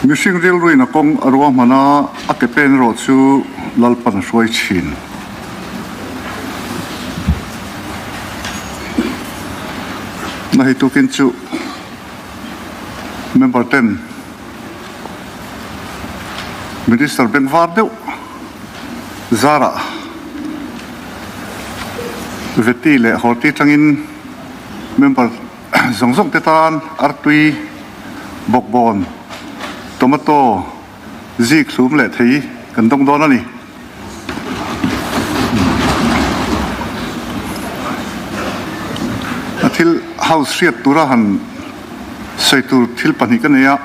Mihring rilruin a kawng a ruahman a, a ke pen erawh chu Lalpan a hruai thin. Na hei tukin chu member ten Minister bengvar deuh zarah Veti leh Horti tangin member zawng zawng te tan artui, bawkbawn, tomato, zik hlum leh thei kan dawng dawn a ni. A thil house hriat tura han sawi tur thil pahnih ka nei a,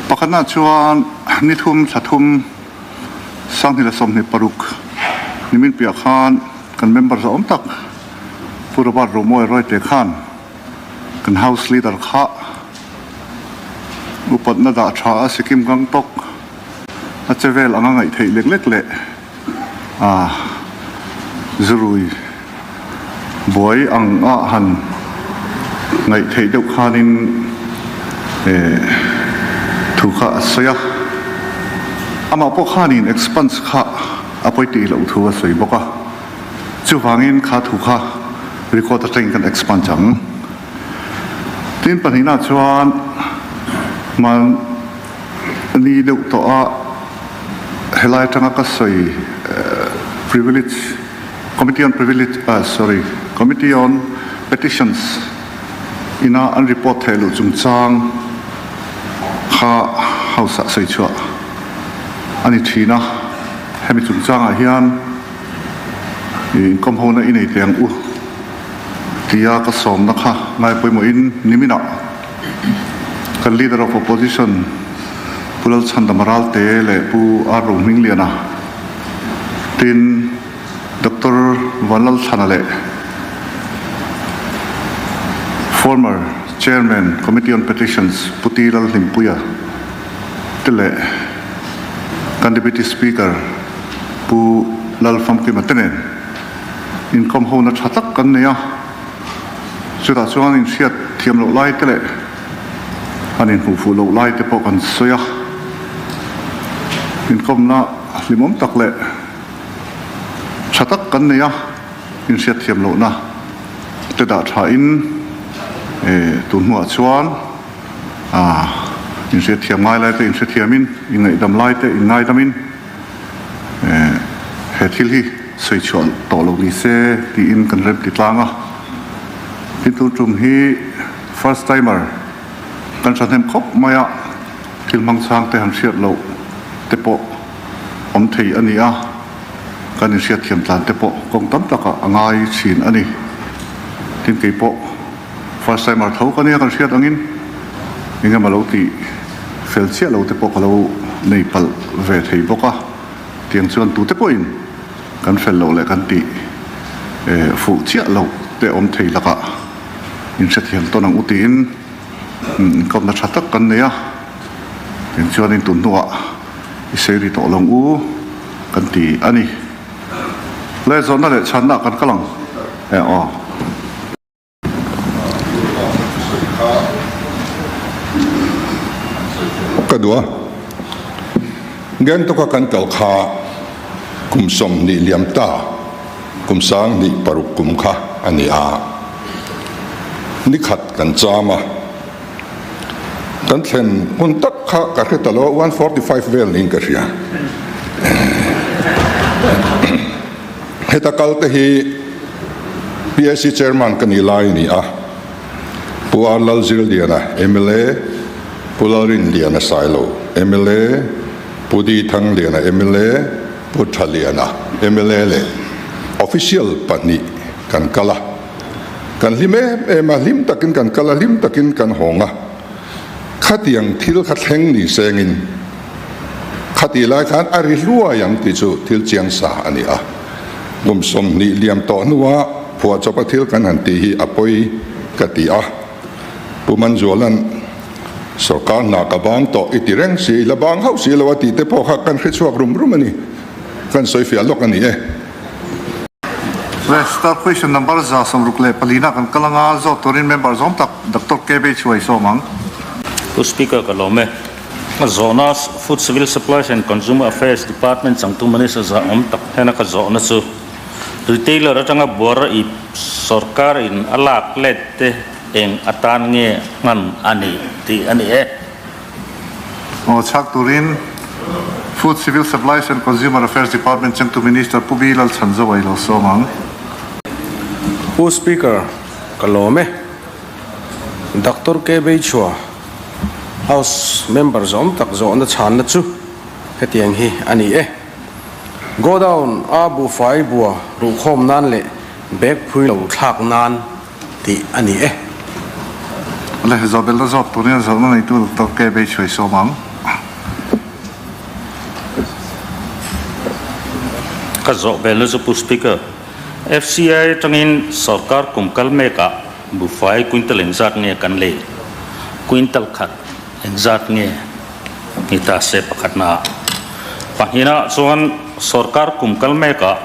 pakhatna chuan ni thum thla thum Sanghnih leh 26 nimin piah khan kan member zawm tak Pu Robert Romawi Royte khan kan House Leader kha upatna dah tha a Sikkim Gangtok a che vel anga ngaih theih lek lek leh a zurui buai ang a han ngaih theih deuh khanin thu kha a sawi a, amah pawh khanin expunge kha a pawi tih loh thu a sawi bawk a, chuvangin kha thu kha record atangin kan expunge ang. Tin pahnihna chuan mahni deuh tawh a helai atanga ka sawi privilege Committee on Privilege ah sorry Committee on Petitions ina an report theih luh chungchang kha House ah sawi chhuah a ni thin a, hemi chungchangah hian inkawm hona i nei teh ang u tia ka sawmna kha ngai pawimawhin niminah kan Leader of Opposition Pu Lalchhandama Ralte leh Pu R Rohmingliana Tin, Doctor Vanlalthlana leh former Chairman Committee on Petitions Pu T Lalhlimpuia te leh kan Deputy Speaker Pu Lalfamkima te nen inkawm hona tha tak kan nei a, chutah chuan inhriat thiam loh lai te leh an inhmuh fuh loh lai te pawh kan sawi a, inkawmna. Hlimawm tak leh tha tak kan nei a, inhriatthiam lohna te dah thain tun hnuah chuan inhriatthiam ngai lai te inhrethiamin, inngaihdam lai te inngaidamin he thil hi sawi chhuah tawh lo ni se tiin kan rem ti tlang a. Tin tun tum hi first timer kan thahnem khawp mai a. Thil hmang chang te han hriat loh te pawh awm thei a ni a, kan inhriat thiam tlan te pawh kawng tam takah a ngai thin a ni. Tin kei pawh first timer tho ka nia kan hriat angin eng emaw lo tih fel chiah lo te pawh ka lo nei palh ve thei bawk a, tiang chuan tute pawhin kan fel loh leh kan tih fuh chiah loh te awm thei lakah inhrethiam tawn ang u tiin. Inkawmna tha tak kan nei a, eng chuanin tun hnuah i sei ri tawh lo ang u kan ti a ni. Le zawhna leh chhanna kan kal ang e aw. Ka duh a, Gangtok-a kan kal kha kum 20 liam ta. Kum 26 kum kha a ni a, ni khat kan cham a, kan thlen hun tak kha ka hre ta lo a, 1:45 vel niin ka hria. Heta kal te hi PAC Chairman ka nih lai a ni a, Pu R Lalzirliana mla, Pu Lalrinliana Sailo mla, Pu Di Thangliana mla, Pu Thaliana, mla leh official pahnih kan kal a, kan hlim em em a, hlim takin kan kal a, hlim takin kan hawng a, khatiang thil kha thleng ni sengin khatih lai khan a ri hluai ang tih chu thil chiang sa a ni a, kum 20 liam tawh hnua phuahchawpa thil kan han tih hi a pawi ka ti a, Pu Manzuala'n Sorkar hna ka bang tawh i ti reng si, i la bang hauh si lo a tih te pawh kha kan hre chhuak rum rum a ni. Kan sawi fiah lawk a ni e. Resta question number 164 na kan kal anga zawt turin member zawm tak Doctor KB Chhuai sawm ang. Pu Speaker ka lawm e. Ka zawhna Food Civil Supplies and Consumer Affairs Department changtu Minister zah awm tak hnena ka zawhna chu Retailer atanga buara ip sorkar in a lak let te eng atan nge hman a nih tih a ni e. Aw chhak turin Food Civil Supplies and Consumer Affairs Department changtu Minister Pu Bilal Chhanzova i lo sawm ang. Pu Speaker, ka lawm e. Doctor K. Beichhua, House member zawm tak zawhna chhanna chu hetiang hi a ni e. Godown a buhfai bua ruhkhawm nan leh bag phui lo thlak nan tih a ni e. Le, Zawhbelna zawt turin a zawhna neitu Doctor K. Beichhuai sawm ang. Ka zawhbelna chu Pu Speaker, FCI atangin sorkar kum kal mekah buhfai quintal engzat nge kan lei? Quintal khat engzat nge ni ta se pakhatnaah? Pahnihnaah chuan sorkar kum kal mekah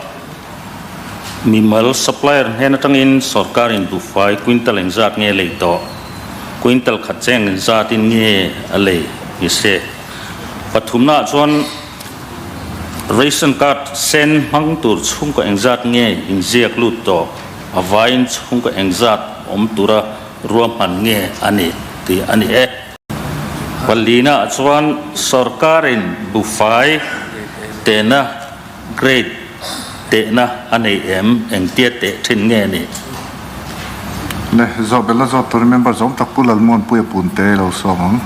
Mimal supplier hnen atangin sorkarin buhfai quintal engzat nge lei tawh? Quintal khat cheng engzatin nge a lei ni se? Pathumnaah chuan ration card sen hmang tur chhungkaw engzat nge inziak lut tawh? A vaiin chhungkaw engzat awm tura ruahman nge a ni tih a ni e. Palinaah chuan sorkarin buhfai tehna Grade tehna a nei em? Engtia teh thin nge ni? Le, Zawhbelh a zawt turin member zawm tak Pu Lalmuanpuia Punte lo sawm ang.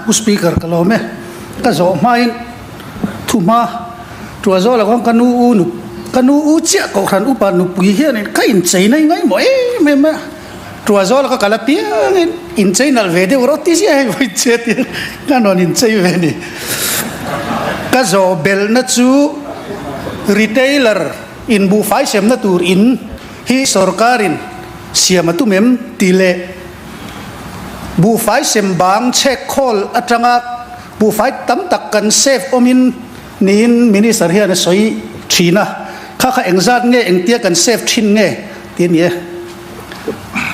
Pu Speaker ka lawm e. Ka zawh hmain thuhma tua zawh lo khan ka nu u nu ka nu u chiah kohhran upa nupui hianin ka inchei nai ngaimawh em em a. Tua zawh lo ka kal apiangin inchei nalh ve deuh rawh ti ziah hei vawi che tiin ka rawn inchei ve a ni. Ka zawh belhna chu retailer in buhfai semna tur in hi sorkarin siam a tum em tih leh buhfai sem bang chhek khawl atanga buhfai tam tak kan save awmin niin Minister hian a sawi thin a, kha kha engzat nge engtia kan save thin nge tih a ni e.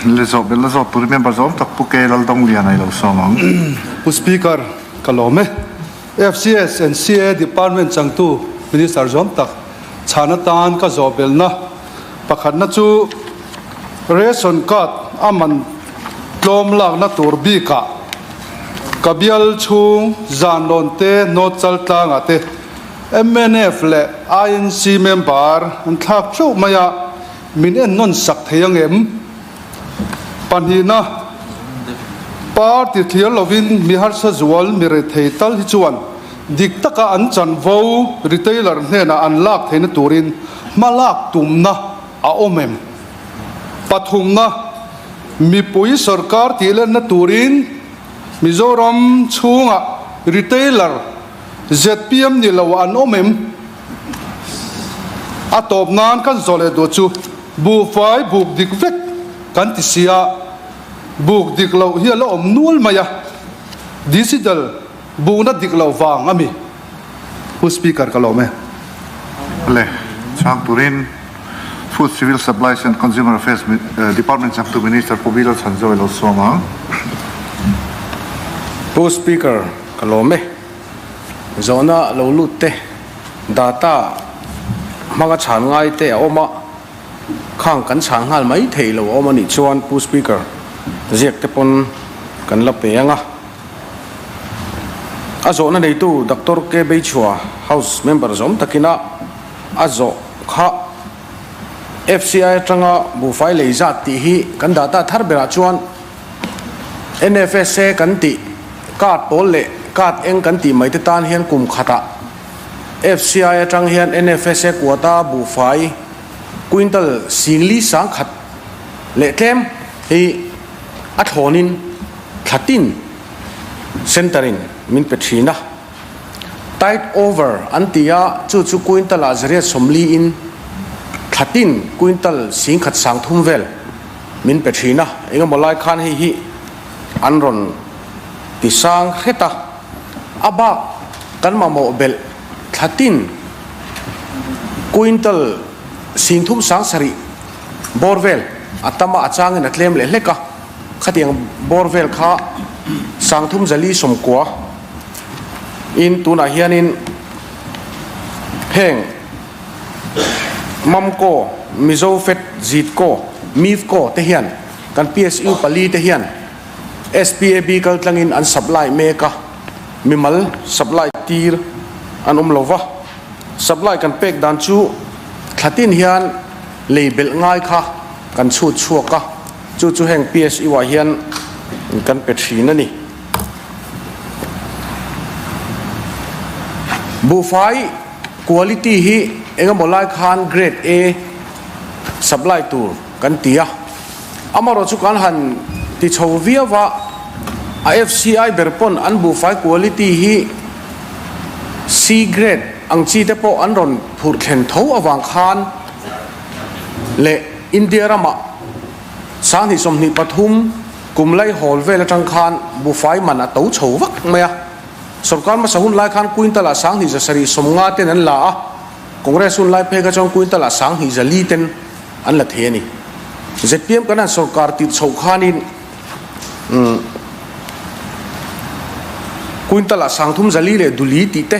Le zawh belh la zawt tur member zawm tak Pu K Laldonglian a i lo sawm ang. Pu Speaker, ka lawm e. FCS and CA Department changtu Minister zawm tak chhan atan ka zawh belhna pakhatna chu Ration Card a man tlawm lakna tur bikah ka bial chhung zanlawn te North Chaltlangah te mnf leh INC member an thlak theuh mai a, Min en nawn sak thei ang em? Pahnihna, Party thlir lovin mi harsa zual mi rethei tal hi chuan dik taka an chanvo retailer hnenah an lak theihna turin hma lak tumna a awm em? Pathumna, Mipui sorkar tihlenna turin Mizoram chhungah retailer zpm ni lo an awm em? A tawp nan kan zawh leh duh chu buhfai buk dik vek kan ti si a, buk dik loh hi a la awm nual mai a, digital bukna dik loh vang a mi? Pu Speaker ka lawm e. Le chhang turin Food Civil Supplies and Consumer Affairs Department changtu Minister Pu Bilal Chhanzawh i lo sawm ang. Pu Speaker ka lawm e. Zawhna lo lut te, data hmanga chhan ngai te a awm a, khang kan chhan nghal mai thei lo a awm a nih chuan Pu Speaker ziak te pawn kan la pe ang a. A zawhna neitu Doctor K Beichhua House member zawm takin a a zawh kha FCI atanga buhfai lei zat tih hi kan data thar berah chuan NFSA kan tih card pawl leh card eng kan tih mai te tan hian kum khatah FCI atang hian NFSA quota buhfai quintal singli sangkhat leh tlem hi a thlawnin thla tin centre in min pe thin a. Tide over an ti a, chu chu quintal ah zariat sawmli in thla tin quintal singkhat sangthum vel min pe thin a, engemaw lai khan hei hi an rawn ti sang hret a, a bak kan mamawh belh thla tin quintal singthum sang sarih bawr vel a tam a, a changin a tlem leh hlek a, khatiang bawr vel kha. 3,490 in tunah hianin heng Mamco, Mizofed, Zitco, Mivco te hian kan PSU pali te hian SPAB kaltlangin an supply mek a, mimal supply tir an awm lo va. Supply kan pek dan chu thlatin hian lei belh ngai kha kan chhut chhuak a, chu chu heng PSU ah hian kan pe thin a ni. Buhfai quality hi engemaw lai khan grade A supply tur kan ti a, amarawh chu kan han ti chho viau a, a FCI ber pawn an buhfai quality hi C grade ang chi te pawh an rawn phurh thlen tho avang khan leh India ramah 2023 kum lai hawl vel atang khan buhfai man a to chho vak mai a. Sorkar hmasa hun lai khan quintal ah 2750 ten an la a, Congress hun lai phei kha chuan quintal ah 2400 ten an la thei a ni. Zpm kan han sorkar tirh chhoh khanin quintal ah 3400 leh duli tih te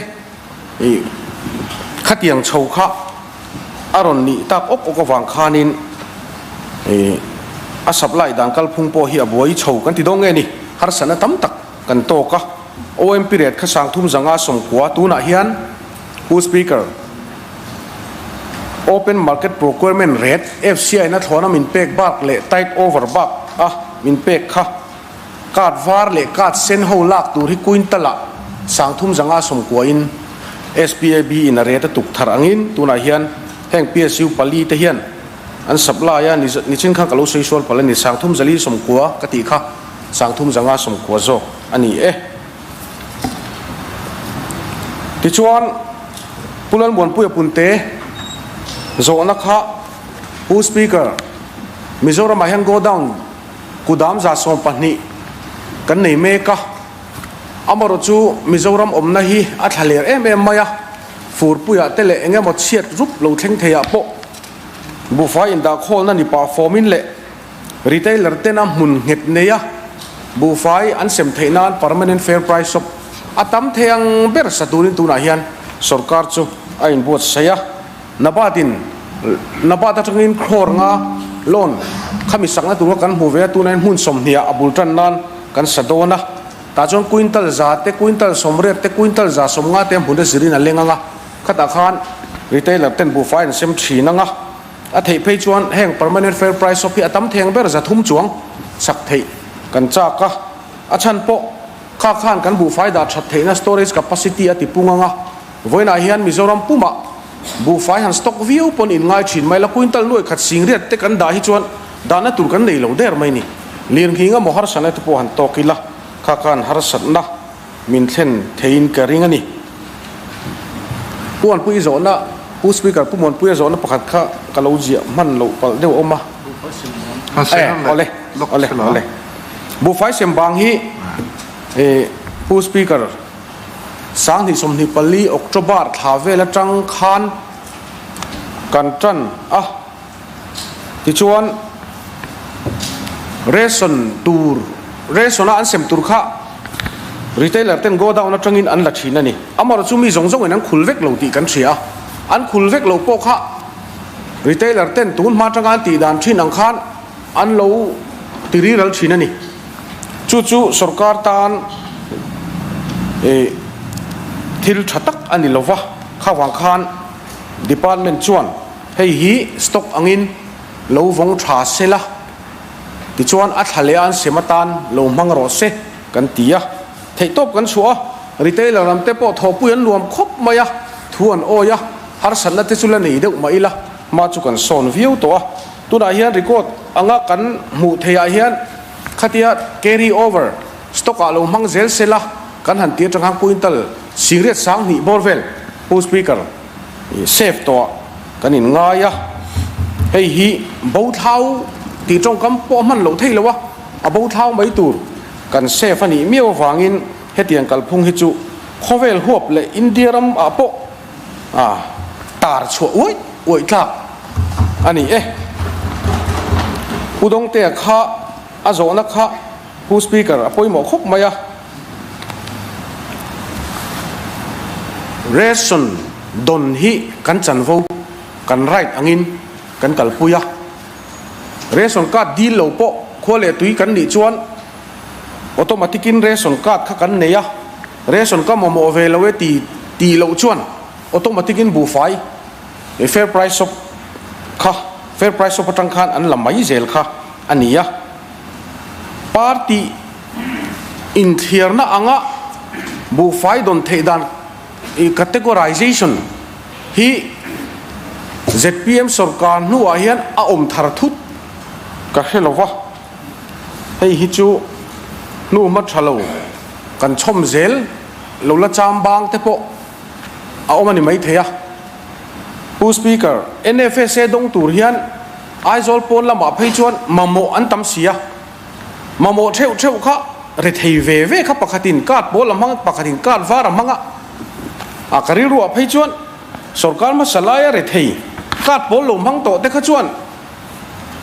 khatiang chho kha a rawn nih tak awk awk avang khanin a supply dan kalphung pawh hi a buai chho kan ti dawn nge ni, harsatna tam tak. Kan tawk a, OMP rate kha 3590 tunah hian Pu Speaker, Open Market Procurement Rate, FCI na thlawna min pek bak leh tight over bak a min pek kha card var leh card sen ho lak tur hi quintal ah 3590 in SPAB in a rate a tuk thar angin tunah hian heng PSU pali te hian an supply a, nichin khan ka lo sawi sual palh a ni, 3490 ka tih kha. 3590 zawk a ni e. Tichuan, Pu Lalmuanpuia Punte zawhna kha Pu Speaker, Mizoramah hian godown kudam 12 kan nei mek a, amarawh chu Mizoram awmna hi a thla ler em em mai a, furpuiah te leh engemaw chhiat rup lo thleng theiah pawh buhfai indahkhawlna ni pah fawmin leh Retailer tena hmun nghet neia buhfai an sem theih nan permanent fair price shop a tam thei ang ber sa turin tunah hian sorkar chu a inbuatsaih a. Nabat-in Nabat atangin crore nga loan khami sakna tura kan hmu ve a, tunah hian hmun 20 ah a bul tan nan kan sa dawn a. Tah chuan quintal za te, quintal 80 te, quintal 150 te hmun a zirin a leng ang a, khatah khan retailer ten buhfai an sem thin ang a. A theih phei chuan heng permanent fair price shop hi a tam theng ber 300 chuang sak theih kan chak a, a chhan pawh kha khan kan buhfai dah that theihna storage capacity a ti pung ang a, vawiinah hian Mizoram pumah buhfai han stock viau pawn in ngai thin mai la, quintal nuai khat singriat te kan dah hi chuan dahna tur kan nei lo der mai ni. Lirnghing emaw harsatna te pawh han tawk ila kha khan harsatna min thlen theiin ka ring a ni. Pu Muanpuii zawhna, Pu Speaker, Pu Muanpuia zawhna pakhat kha ka lo ziah hman loh palh deuh a awm a. E, awle, awle, awle. Buhfai sem bang hi e, Pu Speaker, 2024 October thla vel atang khan kan tan a. Tichuan, ration tur, ration a an sem tur kha retailer ten godown atangin an la thin a ni. Amarawh chu mi zawng zawngin an khul vek lo tih kan hria a, an khul vek lo pawh kha retailer ten tun hma atanga an tih dan thin ang khan an lo ti riral thin a ni. Chu chu sorkar tan thil tha tak a ni lova, khavang khan department chuan Hei hi stock angin lo vawng tha se la, tichuan a thla leh a an sem atan lo hmang rawh se kan ti a. Theihtawp kan chhuah a, retailer lam te pawh thawhpui an nuam khawp mai a, thu an awi a, harsatna te chu la nei deuh mah ila, hma chu kan sawn viau tawh a. Tunah hian record anga kan hmuh theihah hian khatia carry over stock ah lo hmang zel se la kan han ti atang khan quintal 22,000 bawr vel Pu Speaker. Safe tawh ah kan in ngai a, hei hi bo thlau tih tawngkam pawh a hman loh theih lo a, a bo thlau mai tur kan safe a nih miau avangin hetiang kalphung hi chu khawvel huap leh India ram ah pawh a tar chhuah uaih uaih tlak a ni e. Pu Dawngtea kha a zawhna kha Pu Speaker a pawimawh khawp mai a. Ration dawn hi kan chanvo, kan right angin kan kalpui a. Ration card dil lo pawh khua leh tui kan nih chuan automatic in ration card kha kan nei a, ration ka mamawh ve lo e ti tih loh chuan automatic in buhfai fair price shop kha fair price shop atang khan an la mai zel kha a ni a. Party inthliarna anga buhfai dawn theih dan categorization hi zpm sorkar hnuah hian a awm thar thut ka hre lo va, hei hi chu hnu hma tha lo kan chhawm zel lo la cham bang te pawh a awm a ni maithei a. Pu Speaker, NFSA dawng tur hian Aizawl pawn lamah phei chuan mamawh an tam si a, mamawh theuh theuh kha rethei ve ve kha pakhatin card pawl a hmang a, pakhatin card var a hmang a, a ka rilruah phei chuan sorkar hmasa laia rethei card pawl lo hmang tawh te kha chuan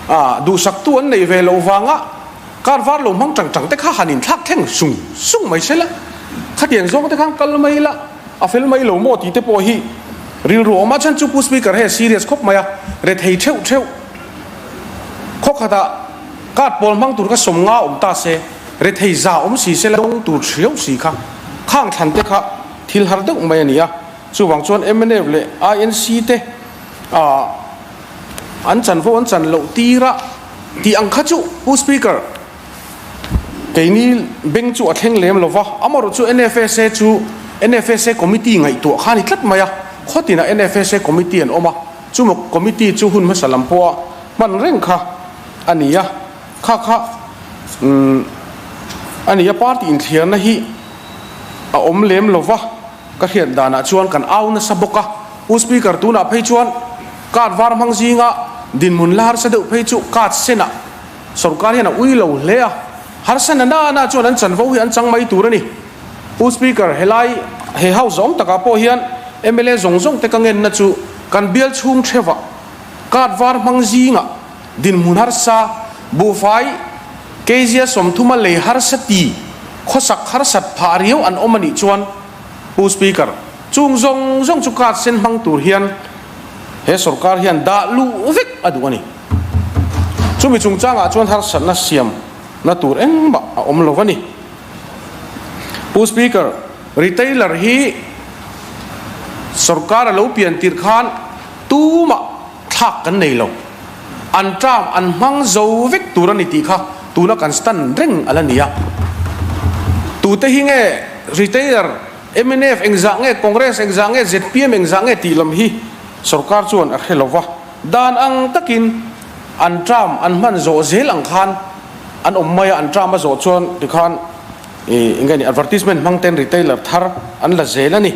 a duhsaktu an neih ve loh vanga card var lo hmang tang tang te kha han inthlak thleng sung sung mai se la, khatiang zawng te khan kal mai la. A fel mai lo maw tih te pawh hi rilru awm a, chhan chu Pu Speaker hei a serious khawp mai a, rethei theuh theuh khaw khatah card pawl hmang tur kha 50 awm ta se, rethei za awm si se la dawng tur thiau si kha khang thlan te kha thil har deuh mai a ni a, chuvang chuan mnf leh INC te ah an chanvo an chan loh tir a tih ang kha chu Pu Speaker. Keini beng chu a thleng lem lo va, amaherawh chu NFSA chu NFSA Committee ngaihtuah kha a ni tlat mai a, khawtinah NFSA Committee an awm a, chuma Committee chu hun hmasa lam pawha hman reng kha a ni a, kha kha umm a ni a, party inthliarna hi a awm lem lo va, ka hriat danah chuan kan au nasa bawk a, Pu Speaker tunah phei chuan card var hmang zinga dinhmun la harsa deuh phei chu card senah Sorkar hian a ui lo hle a, harsa na na na chuan an chanvo hi an chang mai tur a ni. Pu Speaker, helai he House zawng takah pawh hian mla zawng zawng te ka ngenna chu kan bial chhung theuhah card var hmang zingah dinhmun harsa, buhfai, kezia 30 a lei harsa ti, khawsak harsat phah riau an awm a nih chuan Pu Speaker, chung zawng zawng chu card sen hmang tur hian he sorkar hian dah luh vek a duh a ni. Chumi chungchangah chuan harsatna siam na tur engmah a awm lo a ni. Pu Speaker, retailer hi sorkar a lo pian tirh khan tumah thlak kan nei lo. An term an hmang zo vek tur a ni tih kha tuna kan stand reng a la ni a. Tute hi nge retailer mnf engzah nge, Congress engzah nge, zpm engzah nge tih lam hi sorkar chuan a hre lo va. Dan ang takin an term an hman zawh zel ang khan an awm mai a, an term a zawh chuan tikhan ih eng nge ni advertisement hmang ten retailer thar an la zel a ni.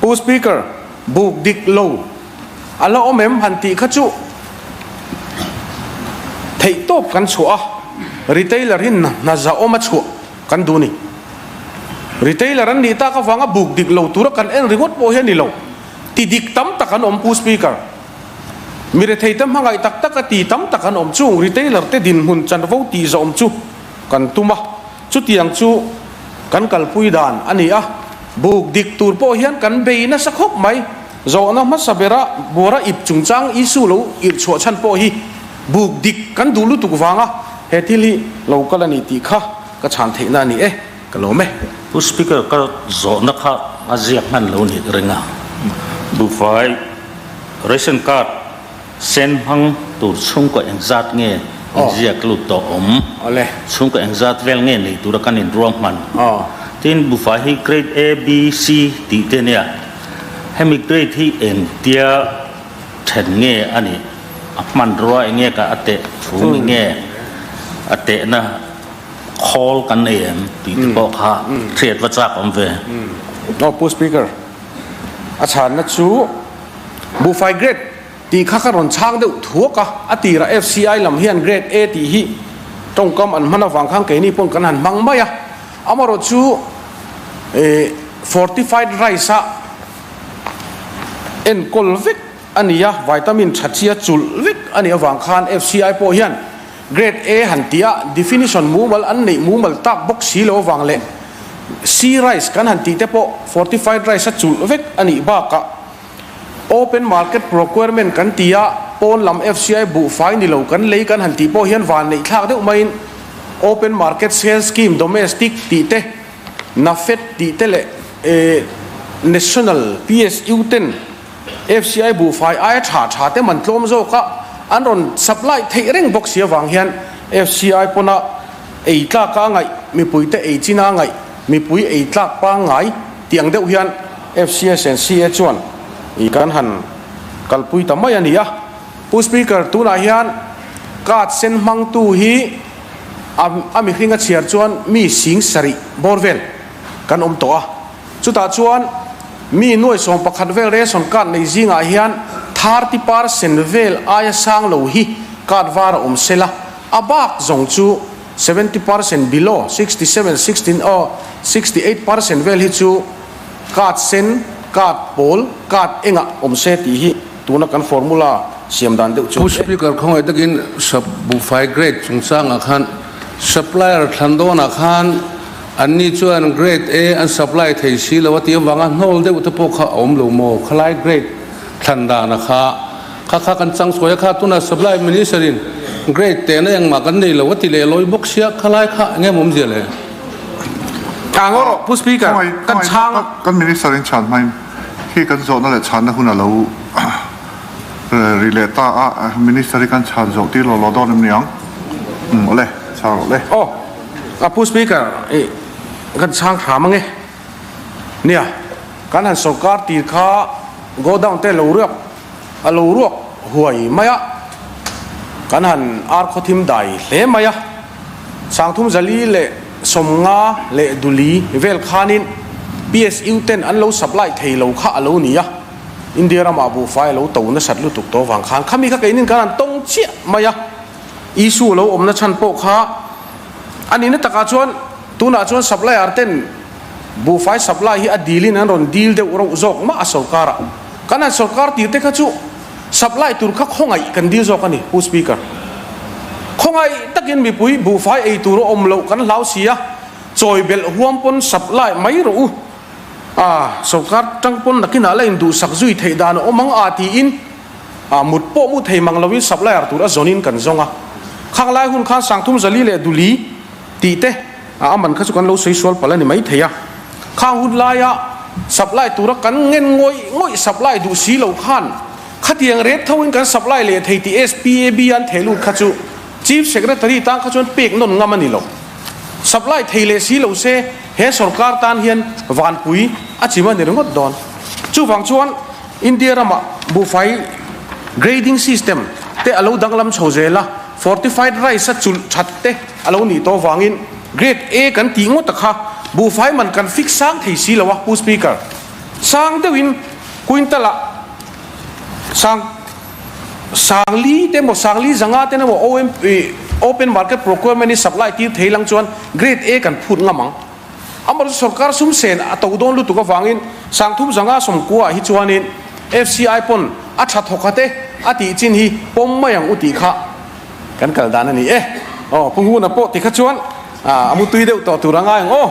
Pu Speaker, buk dik lo a la awm em han tih kha chu theih tawp kan chhuah a, retailer hi hna zahawm a chhuah kan duh a ni. Retailer an nih tak avanga buk dik lo tura kan en ringawt pawh hi a ni lo. Ti dik tam tak an awm Pu Speaker. Mi rethei te hmangaih tak tak a ti tam tak an awm chung retailer te dinhmun chanvo tih zawm chu kan tum a, chutiang chu kan kalpui dan a ni a, buk dik tur pawh hian kan bei nasa khawp mai. Zawhna hmasa bera buara ip chungchang issue lo irh chhuah chhan pawh hi buk dik kan duh lutuk vanga he thil hi lo kal a ni tih kha ka chhan theihna a ni e. Ka lawm e. Pu Speaker, ka zawhna kha a ziak hman lo nih ring a. Buhfai ration card sen hmang tur chhungkaw engzat nge inziak lut tawh awm? Chhungkaw engzat vel nge nei tura kan inruang hman? Tin, buhfai hi grade A, B, C tih te nia. Hemi grade hi engtia then nge a nih? A hmanrua enge ka a teh chhung enge a tehna? Khawl kan nei em tih te pawh kha hriat va chak awm ve. Aw Pu Speaker, a chhanna chu buhfai grade tih kha ka rawn chhang deuh thuak a, a tirah FCI lam hian grade A tih hi tawngkam an hman avang khan keini pawn kan han hmang mai a, amaherawh chu fortified rice a enkawl vek a ni a, vitamin tha chia chulh vek a nih avang khan FCI pawh hian Grade A han tih a definition mumal an neih mumal tak bawk si lo avang leh Sea rice kan han tih te pawh fortified rice a chulh vek a nih bakah open market procurement kan ti a, pawn lam FCI buhfai ni lo kan lei kan han tih pawh hian van neih thlak deuh maiin open market sale scheme domestic tih te, NAFED tih te leh national PSU ten FCI buhfai aia tha tha te man tlawm zawk a, an rawn supply theih reng bawk si avang hian FCI pawna ei tlak a ngaih, mipui te ei chin a ngaih, mipui ei tlak pangngai tih ang deuh hian FCS and CA chuan i kan han kalpui ta mai a ni a. Pu Speaker, tunah hian card sen hmangtu hi a a mihring a chhiar chuan mi sing sarih bawr vel kan awm tawh a. Chutah chuan mi nuai 11 vel ration card nei zingah hian 30% vel aia sang lo hi card var a awm sela, a bak zawng chu 70% below, 67, 16 aw 68% vel hi chu card sen, card pawl, card engah awm se tih hi tuna kan formula siam dan deuh chu Pu Speaker, khawngaih takin sap buhfai grade chungchangah khan supplier thlan dawnah khan An ni chuan Grade A an supply thei si lo a tih avanga hnawl deuh te pawh kha a awm lo maw? Khalai Grade thlan dana kha kha kha kan chang sawi a kha tunah Supply Minister in Grade tehna engmah kan nei lo a ti leh lawi bawk sia khalai kha eng em awmzia le? Ka ngaw rawh Pu Speaker, kan chhang a. Kan Minister in chhan hmain khi kan zawhna leh chhanna hun a lo ri leh ta a, Minister hi kan chhan zawh tir lo lo dawn em niang? Umm awle, chhang rawh le. Aw. A Pu Speaker, i kan chhang hram ange. Nia, kan han sawrkar tir kha godown te lo ruak, a lo ruak huai mai a, kan han ar khawthim dai hle mai a. Sangthum zali leh 50 leh duli vel khanin PSU ten an lo supply thei lo kha a lo ni a. India ramah buhfai a lo to nasat lutuk tawh vang khan khami kha keinin kan han tawng chiah mai a. Issue lo awmna chhan pawh kha a nihna takah chuan tunah chuan supplier ten buhfai supply hi a dilin an rawn dil deuh rauh zawk mah a sorkarah. Kan han sorkar tir te kha chu supply tur kha khawngaih kan dil zawk a ni Pu Speaker. Khawngaih takin mipui buhfai ei tur a awm loh kan hlau si a, chawi belh huam pawn supply mai rawh u. A sorkar tang pawn nakinah la induhsak zui theih dan a awm ang a tiin A mut pawh mu thei mang loin supplier tur a zawnin kan zawng a. Khang lai hun khan Sangthum Zali leh Duli tih te a aman kha chu kan lo sawi sual palh a ni mai thei a. Khang hun laia supply tura kan ngen ngawih ngawih supply duh si lo khan khatiang rate thoin kan supply leh thei tih SPAB an theh lut kha chu Chief Secretary tan kha chuan pek nawn ngam a ni lo. Supply thei leh si lo se he sorkar tan hian vanpui a chim a ni ringawt dawn. Chuvang chuan India ramah buhfai grading system te a lo danglam chho zel a, fortified rice a chulh that te a lo nih tawh vangin grade A kan tih ngawt a kha buhfai man kan fix sang thei si lo a, Pu Speaker. Sang deuhin quintal ah sang sang li te emaw sang li zanga te emaw OMP open market procurement hi supply tir thei lang chuan grade A kan phut ngam ang. Amaherawhchu sorkar sum sen a to dawn lutuk avangin 30 190 ah hi chuanin FCI pawn a tha thawk khat e a tih chin hi pawm mai ang u tih kha kan kal dan a ni e. Aw Pu Nguna pawh tikha chuan a mutui deuh tawh tur a ngai ang aw.